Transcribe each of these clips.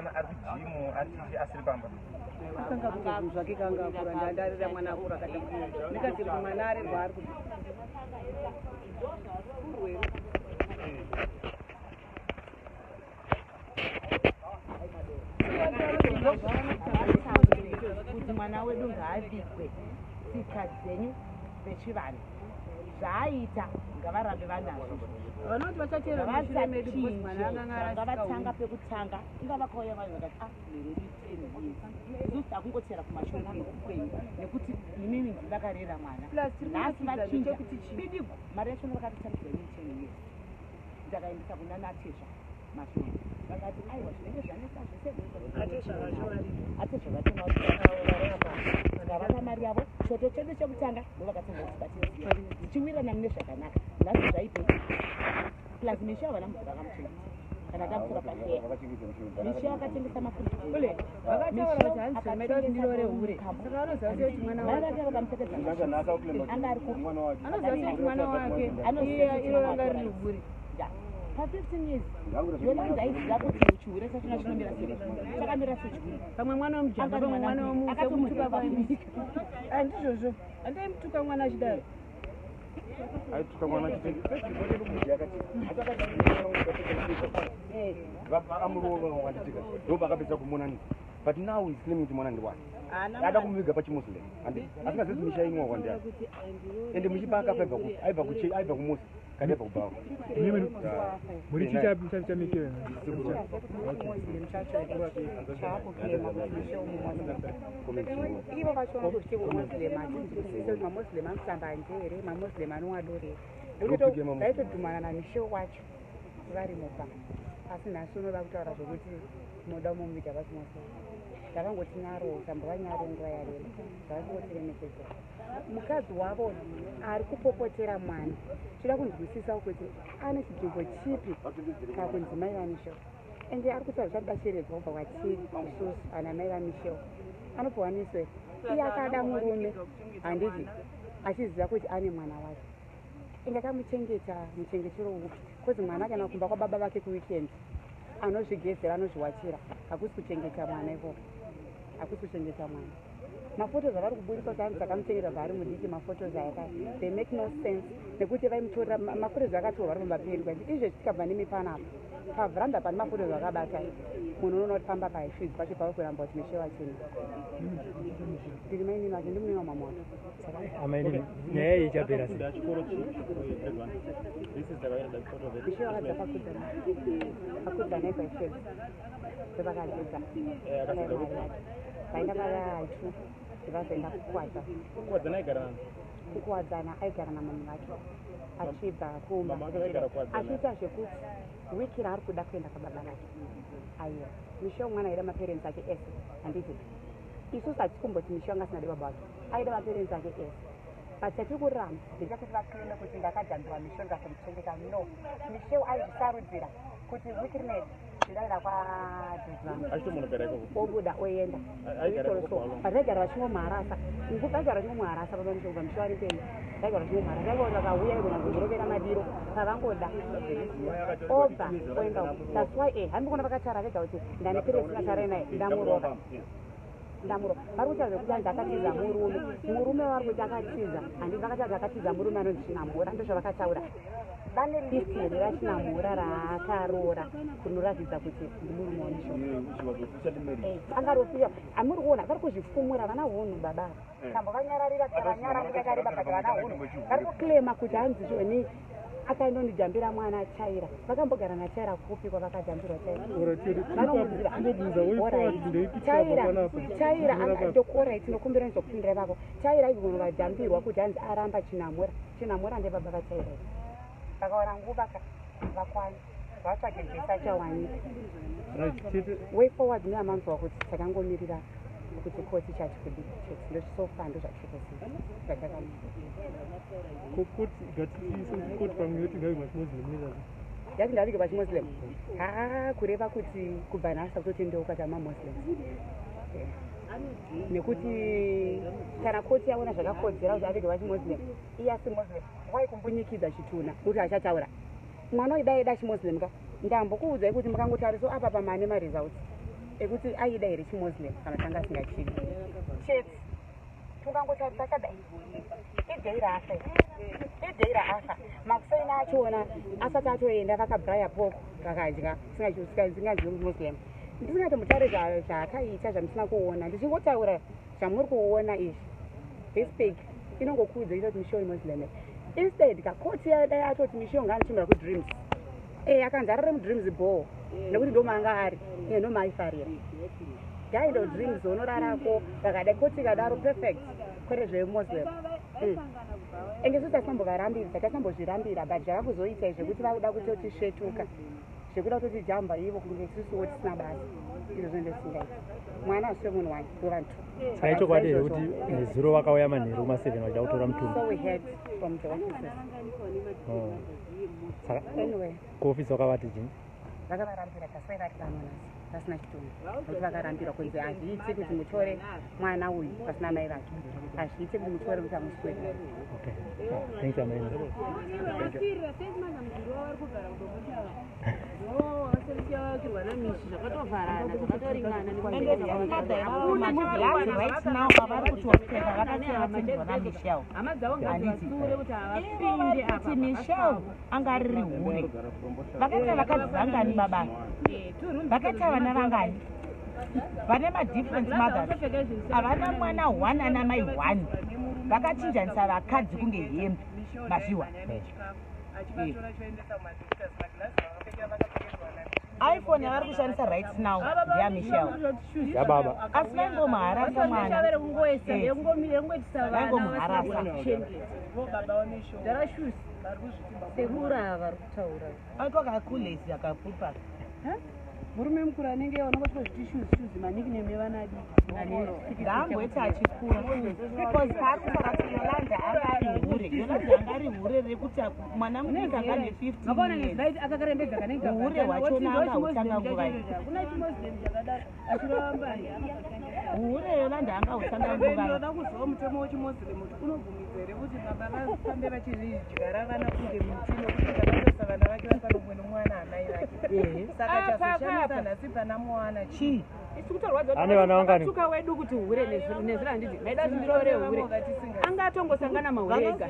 mwana ari kugym, ari asiri pamba. Akanga kuita zvinhu zvake, kanga akura, ndandarira mwana akura, akati ndikati kuti mwana arerwa ari kuti kurwere. Kuti mwana wedu ngaavigwe tsika dzenyu dzechivanhu, zvaaita ngavarambe vanazvo. Vanoti vachatera mushure medu because mwana akanga Vanga arasika. vatanga pekutanga, inga vakauya vanhu vakati, "Ah, mereri 10 years, isusu takungotera kumashure kwenyu nekuti inini ndivakarera mwana." Plus tiri Nhasi kunakidza vachinja ndechekuti chii? Bidigo mari yachona vakatitambidza inini 10 years, ndakaendesa kuna natezva mashoma, vakati, "Aiwa, zvinenge zvanetsa zvese." Atezva vacho varipo. Atezva vachona vakavapa mari yavo. Choto chedu chekutanga ndo vakatanga kutibatsira dzichiwirirana mune zvakanaka. Nhasi zvaipei? Plus misha havana mubvira vakamuchengeta kana takutora pafair. Misha vakatengesa mafuriji. Ule vakataura kuti hanzi zvamaida kuti ndirore hure, saka vanoziva sei kuti mwana Mai wake vake vakamupfekedza, anga ari kupi? Anoziva sei kuti mwana wake iye iro ranga riri hure? Ya, pa15 years Yolanda aiziva kuti chihure chachona chinomira sei, chakamira sechihure. Pamwe mwana wemujamba, pamwe mwana wemutuka kwaimika, handizvozvo, handaimutuka mwana achidaro. Aituka mwana chiti amurova wanditika, ndo vakapedza kumonanisa, but now is claiming kuti mwana ndiwake, ada kumuviga pachimuslim, andi asingazivi kuti misha imwe wakwandiyani. Ende muchipa akafa aibva aibva kumusi kana aibva kubhawa. Muri chichamikira. Muslim chacho chaakupema kuti Michelle mumuslim. Ivo vachiona kuti mumuslim, hatinzwisise kuti mamuslim anotamba njere, mamuslim anonwa doro here? Ndopike mamuslim. Vaitodhumana naMichelle wacho vari muba, asi nhasi unoda kutaura zvokuti tinoda mumuviga vachimuslim. Ndakangoti nyaro tambova nyaro nguva yareba, zvavasingotiremekedzwa. Mukadzi wavo ari kupopotera mwana, toda kunzwisisawo kuti ane chinzvimbo chipi pakunzi mai vaMichelle, ende ari kutaura zvakuda kubva kwatiri isusu ana mai vaMichelle. Anopiwa miswe iye akada murume, handiti achiziva kuti ane mwana wake, ende akamuchengeta muchengetero upi? 'Cause mwana akaenda kumba kwababa vake kuweekend, anozvigezera, anozviwachira. Hakusi kuchengeta mwana ikoko, hakusi kuchengeta mwana. Maphotos avari kuburisa kuti hanzi takamuchengeta bva ari mudiki, maphotos aya ka, they make no sense, nekuti vaimutorera maphotos akatorwa vari pamba pedu. Kanti izvezvi tikabva nemi panapa pavhuranda pane maphotos akabata, munhu unoona kuti pamba paifidzi pacho pava kuramba kuti Michelle achena. Ndiri mainini vake, ndimunina wamama wake. Amainini, nyaya iyi ichapera sei? Michelle akadza pakudzana, pakudzana ipaifedzi ndopakadzidza vaenda varaitu, vazoenda kukuwadzana. Kuwadzana aigara nani? Kukuwadzana aigara namama vake achibva kumba. Mama vake vaigara Kuwadzana. Achiita zvekuti wiki raari kuda kuenda kwababa vake. Aiwa, Michelle mwana aida maparents ake ese, handiti? Isusu hatisi kumboti Michelle anga asinadi baba vake, aida maparents ake ese, but chatiri kuramba ndechekuti vaclaime kuti ndakajambirwa Michelle, ndikazomuchengeta. No, Michelle aizvisarudzira kuti wiki rineri ndinoenda kwadaddy vangu. Achitomonogara ikoko. Obuda oenda. Aigara ikoko for how long? But vaigara vachingomharasa, vaigara vachingomharasa baba Michelle kubva Michelle ari penyu, vaigara vachingomharasa. Vaigona vakauya, vaigona kumurovera madiro pavangoda, obva oenda. That's why hambikona vakataura vega kuti ndane period sinatarai naye, ndamurova, ndamurova. Vari kutaura zvekuti hanzi akatiza murume. Murume wavari kuti akatiza, handiti vakataura kuti akatiza murume anonzi Chinamhora? Ndozvavakataura. Vane list here raChinamhora raakaroora kunoratidza kuti ndimurume waMichelle? Angarofiwa. Amuri kuona vari kuzvifumura vana hunhu baba ava. Tambovanyararira, tikavanyararira yakareba, but vana hunhu vari kuclaima kuti hanzi zvoni akaindondijambira mwana Chaira. Vakambogara naChaira kupi kwavakajambirwa Chaira? Vanomuziva. Chaira, Chaira ndokuorai, tinokumbira nizokupindirai vavo. Chaira igona vajambirwa kuti hanzi aramba Chinamura. Chinamura ndebaba vaChaira. Vakawana nguva ka vakwana vatsvage zvese achawanika. Way forward neyamanzwa kuti takangomirira kuti koti chati kudii chete. Ndo so far ndo zvatiri kuziva zvatakamira. Koti gatisi pamwe yoti ngave machimuslim nezvazvo. Yati ngavige pachimuslim, haa, kureva kuti kubva nhasi takutotendeuka tamamuslims, nekuti kana koti yaona zvakakodzera kuti avige pachimuslim, iye asi muslim, wai kumbunyikidza chitunha kuti achataura mwana waida aida chimuslim ka? Ndambokuudzai kuti mukangotariso apa pamane maresults. Ekuti aida here chiMuslim kana tanga asingachidi chete. Tungangotarisa akadai, idhei raafa, idhei raafa. Makuseni achona asati atoenda, vakabraya pork, vakadya. Singazivi Muslim, ndisingatomutaure zvaakaita zvamusina kuona. Ndichingotaura zvamuri kuona izvi. This big inongokuudza ita kuti Michelle Muslim. Instead kakoti dai atoti Michelle ngaanotumira kuDreams. Akanzi arare muDreams ball, nekuti ndomaanga ari, iye ndomaaifarira. Ngaenda kuDreams, unorarako. Vakada koti ikadaro, perfect, kwete zveMuslim. Ende isusu tasinambovarambidza, tasambozvirambira, but zvava kuzoita zvekuti vakuda kutotisvetuka, zvekuda kutotijamba ivo kunge isusuwo tisina basa. Izvo zvinenge zvisingaiti. Mwana asiwe munhu wani wevanhu. Saka ichokwadi here kuti nezuro vakauya manheru kuma7 vachida kutora mutumbi? So we heard from the offices. Oh. Saka Anyway, kuofisi wakavati chii? Vakavarambira. Tasai vari pano nhasi vasina chitundu, nokuti vakarambirwa kunzi hazviiti kuti mutore mwana uyu pasina mai vake, hazviiti kuti mutore kuti amusweri. Okay. Ah, thanks, amaina. Vakirira semanamuzuro vari kugara kuDomboshava, ndo namishi zvakatovharana, zvakatoringana. Maglazi right now avari kuti wapfeka vakasiya vatengwa naMichelle. Hama dzavo ngadzivatsure kuti Ivo vari havapinde. kuti Michelle anga riri hure. Vakaita vakadzi vangani baba? Vakaita vana vangani vane madifferent mothers? Havana mwana one ana mai one. Vakachinjanisa vakadzi kunge hembe mazviwa. iPhone yavari kushandisa right now ndeyaMichelle. Yababa. Asi vaingomuharasa mwana. Vaingomuharasa. Sekura vari kutaura. Aitwa kakulezi akapupa. Murume mukuru anenge aona kuti zvitishuzi shuzi manickname evana adiki. Ngaamboiti achikura, because paari kutaura kuti Yolanda anga ari hure, Yolanda anga ari hure rekuti mwana mudiki anga ane 15 Makaona years. nezvaiti akakarembedza kanenge. Hure hwachona anga hutanga nguvai? Kuna chiMuslim chakadaro achirova mbanje. Hure Yolanda anga hutanga nguvai? Ndinoda kuziva mutemo wechiMuslim kuti unobvumidza here kuti baba vafambe vachidyara vana kunge miti, nekuti ndakatarisa vana vake vapanomwe nomwana amai vake. Saka Apa, chazoshamisa apa. nhasi pana Moana chii? Chii? Isi kutorwadza. Ane vana vangani? Tuka wedu kuti hure nezuro, handiti maida kuti ndirore hure? Anga atongosangana mahure ega.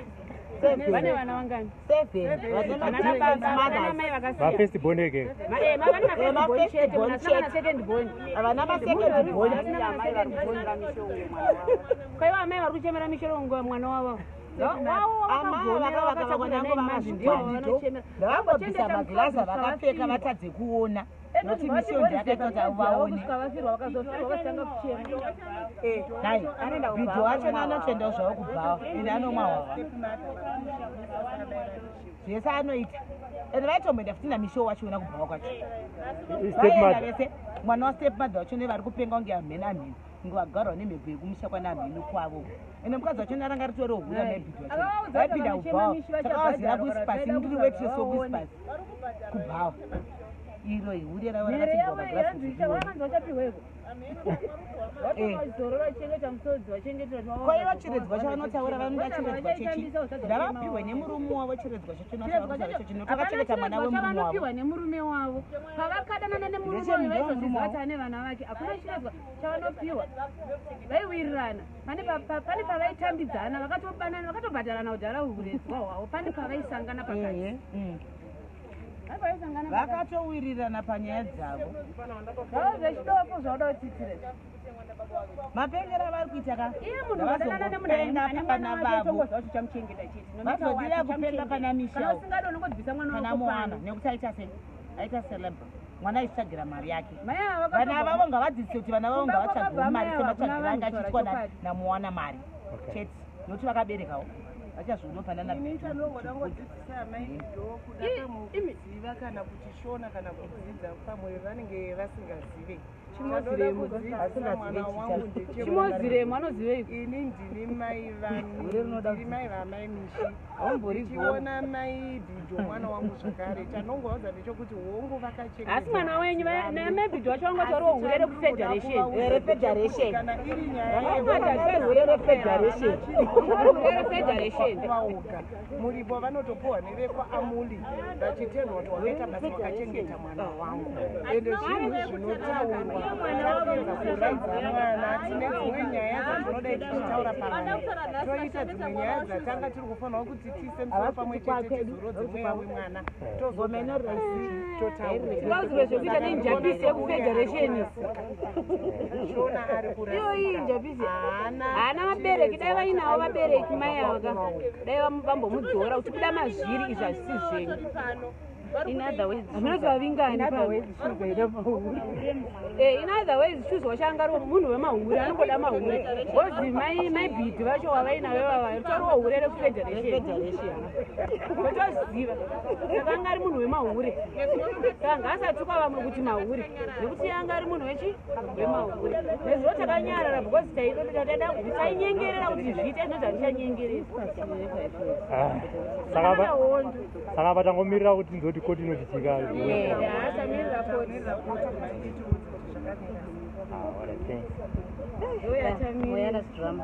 Vane vana vangani? Seven. Vana baba, vana mai vakasiya. Vafirst born ege. Vane mafirst born chete, Ma-first born munhu asina kana chete. second born. Havana masecond born. Kwaiva amai vari kuchemera mishoro mwana wavo wavo. Amai vakavaka vakwanango vamazvigwadido ngavangobvisa magirazi avakapfeka vatadze kuona, nokuti mishoni ndeyakaita kuti vaone. Vafirwa, vakazofirwa, vakatanga kuchema. Dai bhidho achona anotoendawo zvavo kubhawa, ende anomwa hwahwa zvese anoita, ende vaitomboenda futi namishow wachiona kubhawa kwacho. Vaenda Stepmother. vese, mwana wastepmother wacho vari kupenga kunge amhene amhene, kunge vagarwa nemhepo yekumusha kwana amhene kwavo. Ende mukadzi wachona ranga ritoriwo hura nebhidho wacho. Akavaudza Vaipinda kuti kubhawa, vanochema mishi saka vazira vachabhadharwa kuisipasi kana ndiri vaida waitress vaone. wokuisipasi kubhawa iro hure ravo Mhere rakatigwa yavo magirasi yanzi kuti rione. vakanzi vachapiweko, vatorora vachengeta musodzi, vachengetera. Kwaiva chiredzwa chavanotaura, vanoda chiredzwa chechi? Ndavapiwe nemurume wavo chiredzwa chachonakachengeta mwana wemurume wavo. Chavanopiwa nemurume wavo pavakadanana nemurume Ndechemudzi uyu, vaitoziva wemurume kuti ane vana vake. Hakuna chiredzwa chavanopiwa. Vaiwirirana, pane pavaitambidzana, vakatobanana, vakatobhadharana kudhara uredzwa hwavo. Pane pavaisangana pakati. Ehe, Pane pavaisangana pakati. Vakatowirirana panyaya dzavo. Zvavo zvechidofo zvauda kutiitira. Mapengero avari kuita ka. Iye munhu ukadanana nemunhu Ngavazopenga ane mwana pana wake, vavo. utongoziva kuti uchamuchengeta chete. No matter what, Vazodira kupenga uchamuchengeta. pana Kana Michelle, usingadi unongobvisa mwana pana wako Moana, pano. nekuti aita sei, aita celeb, mwana aitsvagira mari yake. Mai ava Vana vakatobva- vavo ngavadzidzise kuti vana vavo Kumba ngavatsvagewo kwakabva mari mai ava, sematsvagiro kuna anga vanhu achiitwa chokwadi. naMoana mari Okay. chete, nokuti vakaberekawo vachazviona panana. Ini chandongoda ngodzidzisa amai ndo kuda pamukuziva kana kuti Shona kana kudzidza, pamwe vanenge vasingazive. Chandoda kudzidzisa mwana wangu ndechekuti ChiMoziremu anoziveiko? ini ndini mai Hure rinoda ndiri mai vamai Mishi, Haumbori. ndichiona mai Bhido mwana wangu zvakare. Chandongoudza ndechekuti hongu vakachengeta Asi mwana wenyu namebhidho wacho vanga toriwo hure rekufederation. Refederation. Kana iri nyaya Hure refederation. Hure refederation. Vaoga muripo vanotopuhwa nevekwaamuli vachitendwa kuti wakaita basa, wakachengeta mwana wangu. Ende zvinhu zvinotaurwa. Kuradza mwana, tine dzimwe nyaya dzatinoda tichitaura pamwe, toita dzimwe nyaya dzatanga tiri kufanirwa kuti tiise musoro pamwe chete, tizorodze mweya wemwana, tozomenarasi. Tikaudzirwe zvekuita nenjapisi yekufederation. Shona ari Iyo iyi njapisi haana. Haana vabereki. Dai vainawo vabereki mai ava ka, dai vambomudzora kuti kuda mazviri, izvi hazvisi zvenyu. In other words, Hamunoti vavingani pano. In other ways, Shuzi wacho anga ari munhu wemahure, anongoda mahure, because mai Bhidhi vacho wavainavo ivava ritoriwo hure rekufederation, totoziva. Saka anga ari munhu wemahure, saka ngaasatuka vamwe kuti mahure, nekuti anga ari munhu wechi wemahure. Nezuro takanyarara because tainyengerera kuti zviite zvinoti handichanyengerera. Ah, saka patangomirira kuti nzoti koti inotichika. Asamirira koti. Ah, alright, thanks. Ndoyatamira. Moyana's drama.